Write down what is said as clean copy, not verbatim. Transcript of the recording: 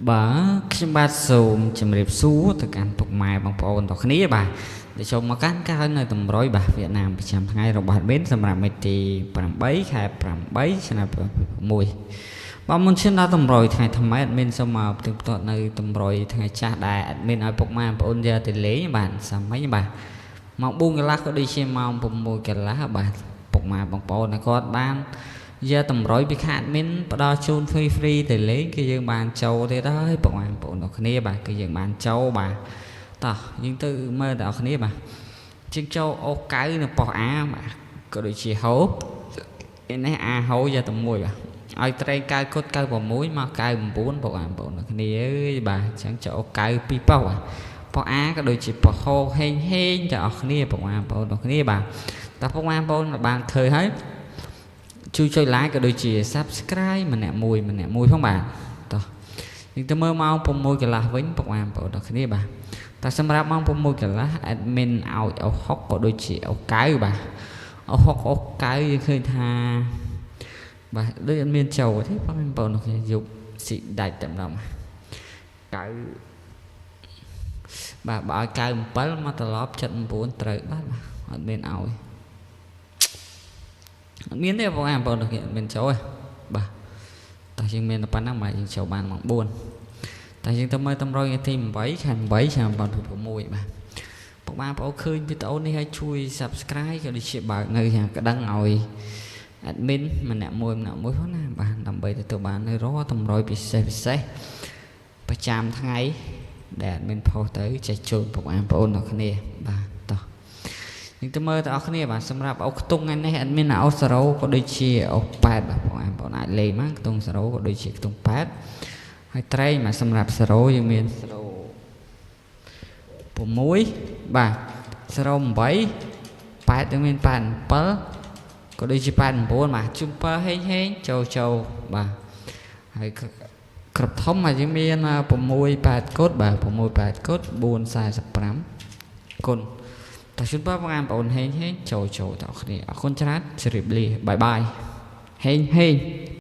បាទខ្ញុំបាទសូមជម្រាបសួរទៅកាន់ពុកម៉ែបងប្អូនទាំងគ្នាបាទដែលចូលមកកាន់ការនៅតម្រុយបាទវៀតណាមប្រចាំថ្ងៃរបស់ admin សម្រាប់ថ្ងៃទី8ខែ8ឆ្នាំ2026បាទមុនឈានដល់តម្រុយថ្ងៃថ្មី admin សូមមកផ្ទៀងផ្ទាត់នៅតម្រុយថ្ងៃចាស់ដែល admin ឲ្យពុកម៉ែបងប្អូនយកទៅលេងបាទសាមញ្ញបាទម៉ោង4កន្លះក៏ដូចជាម៉ោង6កន្លះបាទពុកម៉ែបងប្អូនគាត់បានយកតម្រុយពីខាង admin ផ្ដល់ជូន free free ទៅលេងគឺយើងបានចូលទៀតហើយពុកម៉ែបងប្អូនទាំងគ្នាបាទគឺយើងបានចូលបាទតោះយើងទៅមើលទាំងអស់គ្នាបាទជាងចូលអូកៅនៅប៉ុស្តិ៍អាបាទក៏ដូចជាហូបឯនេះអាហូយកតែមួយបាទឲ្យត្រេង9គុត96មក99ពុកម៉ែបងប្អូនទាំងគ្នាអើយបាទអញ្ចឹងចូល9ពីរប៉ុស្តិ៍បាទប៉ុស្តិ៍អាក៏ដូចជាប៉ុស្តិ៍ហូហេងហេងទាំងអស់គ្នាពុកម៉ែបងប្អូនទាំងគ្នាបាទតោះពុកម៉ែបងប្អូនបានឃើញហើយជួយចុច like ក៏ដូចជា Subscribe ម្នាក់មួយម្នាក់មួយផងបាទតោះយើងទៅមើលម៉ោង6កន្លះវិញពុកម៉ែបងប្អូនទាំងគ្នាបាទតែសម្រាប់ម៉ោង6កន្លះ admin ឲ្យអូ6ក៏ដូចជាអូ9បាទអូ6អូ9យើងឃើញថាបាទដូចអត់មានចូលទេបងប្អូនទាំងគ្នាយប់ស៊ីដាច់តែម្ដង9បាទបើឲ្យ97មកត្រឡប់79ត្រូវបាទអត់មានឲ្យអត់មានទេបងប្អូនទាំងគ្នាអត់មានចូលទេបាទតោះយើងមានតែប៉ុណ្ណឹងបាទយើងចូលបានម៉ោង4តែយើងទៅមើលតម្រុយថ្ងៃទី8ខែ8ឆ្នាំ2026បាទពុកម៉ែបងប្អូនឃើញវីដេអូនេះហើយជួយ Subscribe ក៏ដូចជាបើកនៅខាងក្តឹងឲ្យ admin ម្នាក់មួយម្នាក់មួយផងណាបាទដើម្បីទទួលបាននៅរាល់តម្រុយពិសេសពិសេសប្រចាំថ្ងៃដែល admin ផុសទៅចែកជូនពុកម៉ែបងប្អូនទាំងគ្នាបាទតោះយើងទៅមើលទាំងអស់គ្នាបាទសម្រាប់អូខ្ទង់ថ្ងៃនេះ admin អូ0ក៏ដូចជាអូ8បាទបងប្អូនអាចលេងមកខ្ទង់0ក៏ដូចជាខ្ទង់8ហើយត្រេងបាទសម្រាប់0យើងមាន0 6បាទ0 8 8យើងមាន87ក៏ដូចជា89បាទជុំ7ហេងហេងចូលចូលបាទហើយក្របធំមកយើងមាន6 8គុតបាទ6 8គុត4 45គុណតោះជូនពរបងប្អូនហេងហេងចូលចូលតអរគ្នាអរគុណច្រើនជម្រាបលា bye bye ហេងហេង។